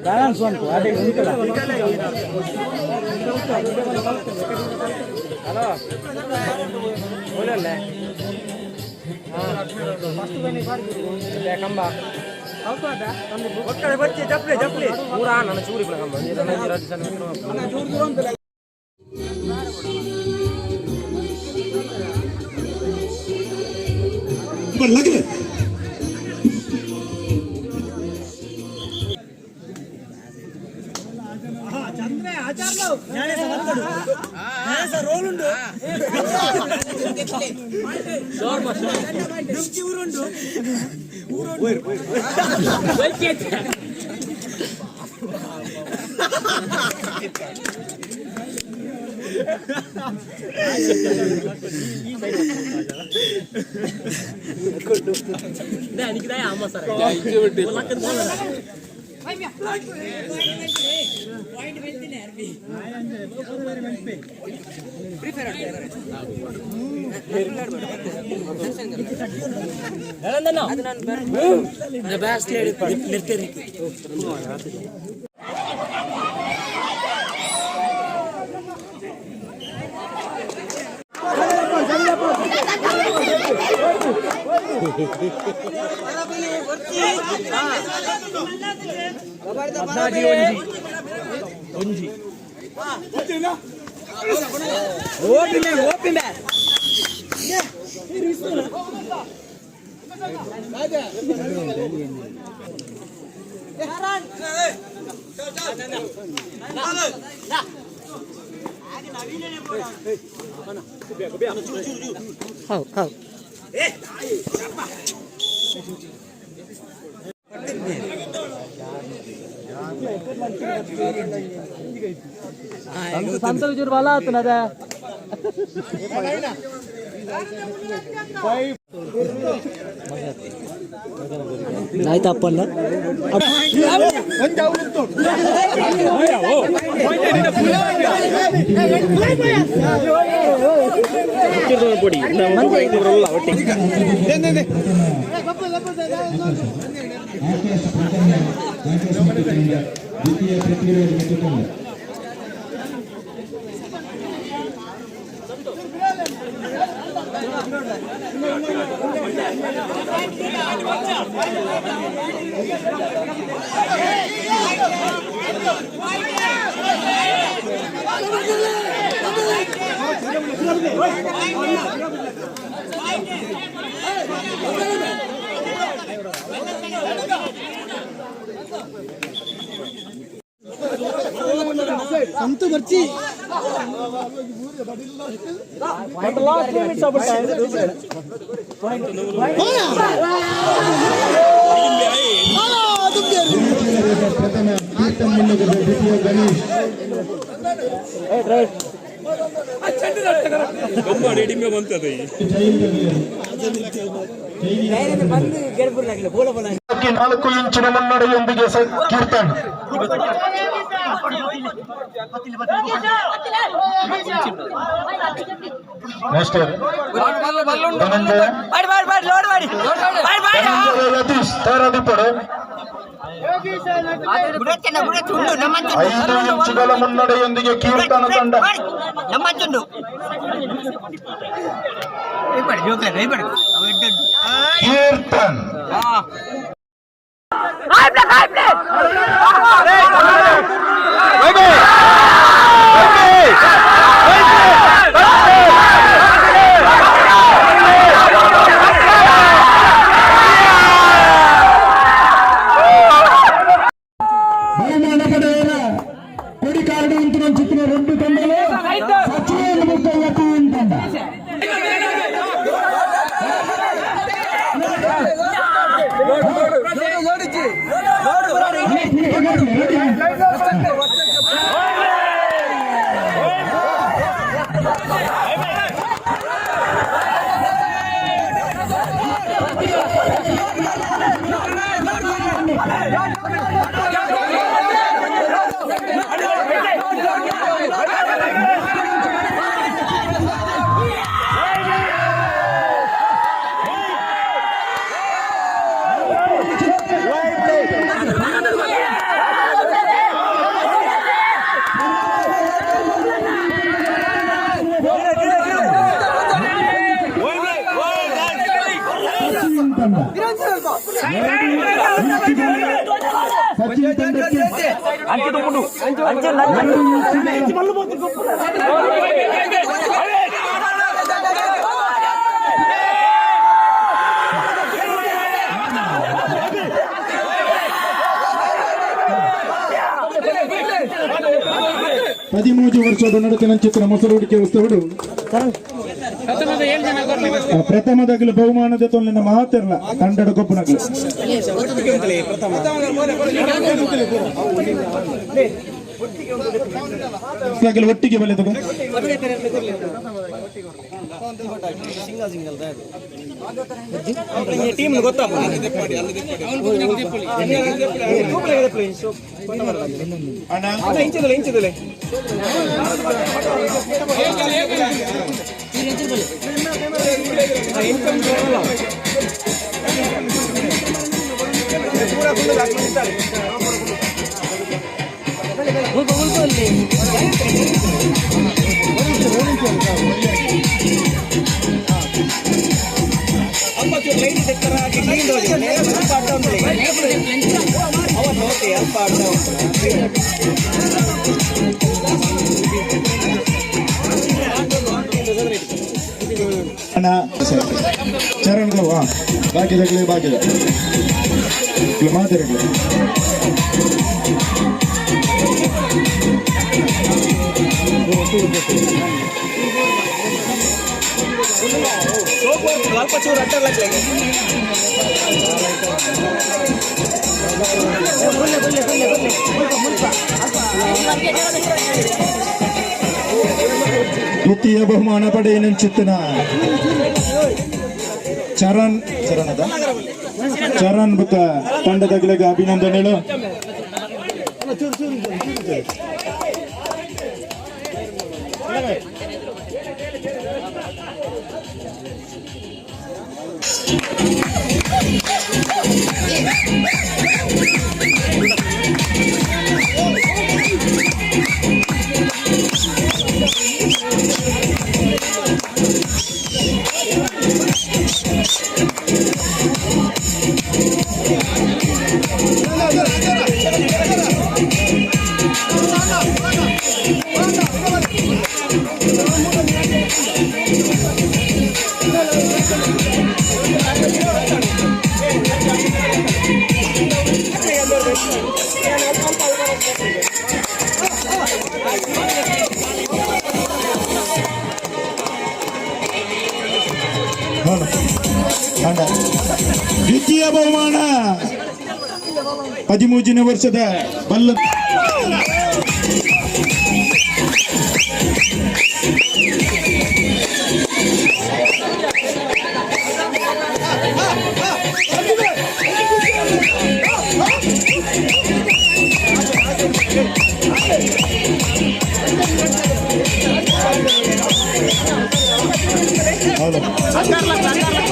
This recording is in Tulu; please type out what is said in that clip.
ಬ್ಯಾಲೆನ್ಸ್ ಉಂಟು ಅದೇ. ಹಲೋ, बोलಲ್ಲ ಕಂಬ ಜಪ್ಲೆ ಜಪ್ಲೆ. ಪೂರಾ ನನ್ನ ಚೂರಿ ಕಂಬ. ಲಗಲೆ. ಒಂಜಿ ಓಪಿ. ಹೌದು ಹೌದು. ಸಂತ ಚೂರು ಬಲ ಆತನದ. ಆಯ್ತಪ್ಪಲ್ಲ. ಪೊಡಿ ಒಟ್ಟಿಗೆ. ಆಕಾಶ್ ಪ್ರಥಮ, ಆಕಾಶ್ ಮತ್ತು ತಂಡ. ದ್ವಿತೀಯ ಪೃಥ್ವಿರಾಜ್ ಮತ್ತು ತಂಡ. ಸಂತು ಬರ್ಚಿ. ಲಾಸ್ಟ್ 3 ಮಿನಿಟ್ಸ್ ಪ್ರಥಮ ಕೀರ್ತನ್ ಮುಲ್ಲಗದ, ದ್ವಿತೀಯ ಗಣೇಶ್. 4 ಇಂಚಿನ ಮುನ್ನಡೆಯೊಂದಿಗೆ ಕೀರ್ತನ್. ಮಾಸ್ಟರ್ ಧನಂಜಯ, ಧನಂಜಯ ಯತೀಶ್ ತಯಾರಾದಿಪ್ಪಡು. 5 ಇಂಚುಗಳ ಮುನ್ನಡೆಯೊಂದಿಗೆ ಕೀರ್ತನ ತಂಡ. ಕೀರ್ತನ್. ಬಹುಮಾನ ಪಡೆಯುವ ಕೊಡಿ ಕಾರ್ಡ್ ಉಂಟು రెండు ತಂಡలు ಸಚಿನ್ ಬೊಕ್ಕ ಯತೀನ್ ತಂಡ. ತಂಡ. 2 ಸಚಿನ್ ತಂಡಕ್ಕೆ 13 ವರ್ಷದ ನಡತಿನ ಚಿತ್ರ ಮೊಸರುಡಿಕೆ ಉತ್ಸವಡು ಪ್ರಥಮದಾಗಲು ಬಹುಮಾನದ ತೊಂದಿನ ಮಾತಿರಲ್ಲ ತಂಡದ ಗೊಬ್ಬನಗಲು. ಒಟ್ಟಿಗೆ ಬಲೆ ತಗೋ. ಟೀಮ್ ಗೊತ್ತಾಪ. ಇಂಚದಲ್ಲ ಇಂಚದಲ್ಲೇ. ಅಣ್ಣ ಚರಣ್ ಗೋ ಬಾಕಿದಾಗಲೇ ಬಾಕಿದ ಮಾತಿರಲಿ. ಅಲ್ಪ ಚೂರು ಅಡ್ಡ. ದ್ವಿತೀಯ ಬಹುಮಾನ ಪಡೆಯನಂಚಿತ್ತನ ಚರಣ್, ಚರಣದ ಚರಣ್ ಬುಕ್ಕ ತಂಡದಗಳಿಗೆ ಅಭಿನಂದನೆಗಳು. ಹೌದು. ತಂಡ ದ್ವಿತೀಯ ಬಹುಮಾನ 13ನೇ ವರ್ಷದ ಬಲ್ಲ ಹೌದು.